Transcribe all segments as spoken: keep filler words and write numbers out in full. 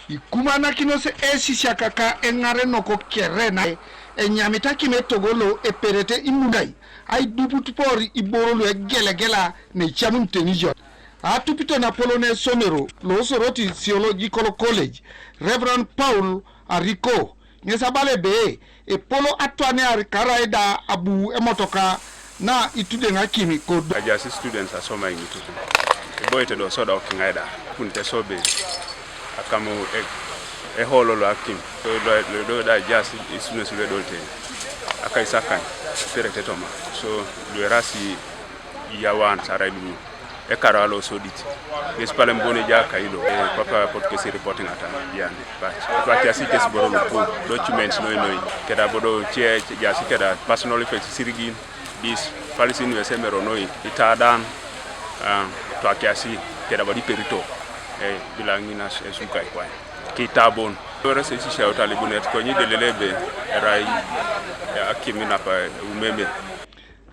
Ikumanakinos esisiak ka eŋarenok kere na enyamit akim etogo lo eperete imunai aiduput por iboro lu egelegela neicamunite nijon. Atupito napolon esomero lo Soroti Theological College, Reverend Paul Ariko, ŋes abala ebe epolo atwanear karai da abu emotoka na itudeŋ akim kodo. Ajaasi students asoma iŋitu. Iboite do soda okiŋai da. Kunite sobe akamu e- eholo lo akim. Do- do- do- do da ajaasi students lu edolite akaisakany eperete toma. So lu erasi iyawan sarai lu ekaro alo sodit. Ŋes palem bon eja kailo, eh, papa pot kesi reporting ata yani. But atwatiasi kesi boro lupu documents noi noi. Keda bodo cie cie jasi keda personal effects sirigin. Dis palisin wese mero noi itadan, ah, twakiasi keda bodi perito, eh, bila ŋina esuka ikwai kitabon. Ore se sisia utalibunet konyi delelebe erai, eh, akimi napa umeme.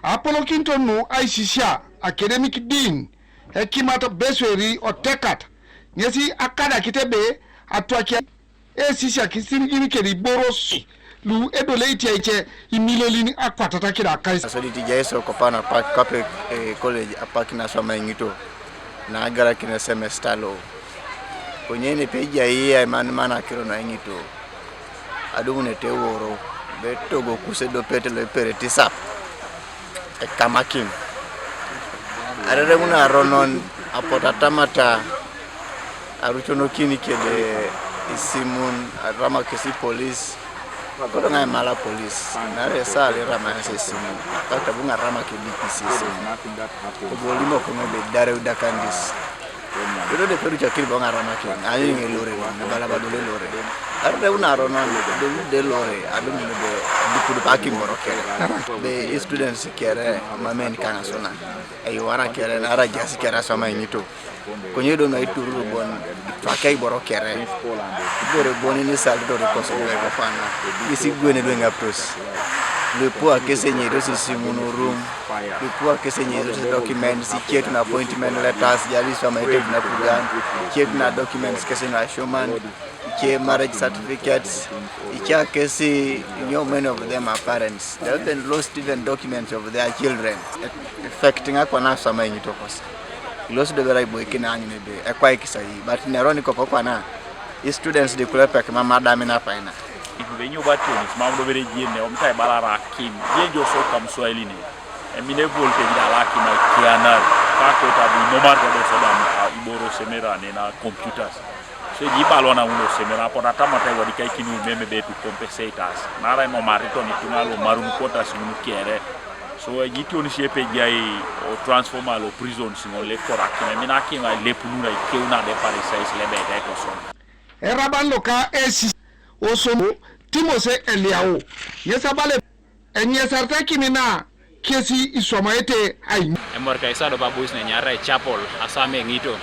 Apolokinito nu aisisia academic dean ekimat Besweri Otekat, ŋesi akadakit ebe atwakia esisia kisirigin kede iboros lu edoleitia ice imilelin akwatata kida akais. Asodit ijaiso kopana apak kape, eh, college apak naswama iŋito naagarakin semester lo. Konye nepe ejai aimanimana akiro na iŋito. Adumunete eworo, betogo kus edopet lo eperete isap, ekamakin. Arereŋun aronon, apotu atamata aruconokin kede isimun, arama kesi polis, kodo ŋai mala polis, nare esaa lo irama yasi esimu, paka abu ŋarama ke D P C esimu, kobo olimok ŋai ebe dareu dakandis. Dodo de peru cakiri bo ŋaramakin, ayo ŋe lore, ne bala ba dole lore. Ar de una ro non, de de lore, adu ne de dukudu pakin boro kere. Be students kere, mamen kana sona. Ayo wara kere, na ara jasi kere asoma iŋito. Konye do na ituru bon, pakai boro kere. Boro bon ni sal do ko so be ko pana. Isi gwene do ngaptos. Lipua kese nye do sisi munurum. Lipua kese nye do documents, check na appointment letters, jali soma ite na pugan, check na documents kese na ashoman, che marriage certificates, icha kese, you know, many of them are parents. They even lost even documents of their children. Affecting akwa na soma iŋito kosa. Ilosi do bera iboikin anyun ebe, ekwaikis ai, but neroni koko kwana, i students di kulepek mam adamina paina. Ipu be nyo bationis mam do bere jien ne omta ibala rakim. Jien jo so kam Swahili ne. Emine voltage da rakim ai kianar. Ka ko ta bu nomar ko do so dam, a, iboro semera ne na computers. So ji balwa na uno semera, apotu atamata iwadi kai kinu meme be to compensate us. Nara no marito ni tunga lo marun quarters unu kere. So, eh, jitionis epejai o transformer lo prisons ŋol le korakin, emina kiŋa lepunura ikeuna de parisais lebete etoson. Eraban loka esi osomo Timose Eliau, ŋes abala enyesarete akimi na kesi iswamaete aiŋ. Emorika iso adop abois nenyarare chapel aswam eŋito.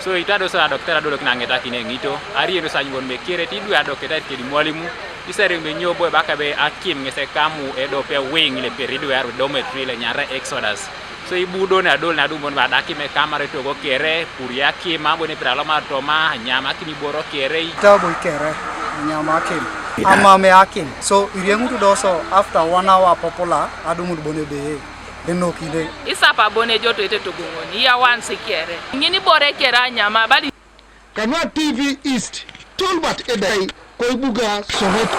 So, itado sa adokitare adolokin aŋetakin eŋito, ariendo sa nyuŋon mekieret idwe adokitare kedi mwalimu, isere menyo bo ebaka be akim ŋes ekamu edope wiŋ leper idwe aru dormitory lenyarare Exodus. So, ibudon adol nadumon badakim ekamare togo kere, puri akim, ambo nepir alomar toma, anyam akim iboro kere. Tabo ikere, anyam akim. Amame akim. So, irieŋutu do so, after one hour popular, adumut bon ebe, enokinde. Isapa bon ejoto ete togoŋon, iyawan sikere. Ŋini bore kere anyama, bali. Kanua T V East, Tolbert Edai, koibuga Soweto.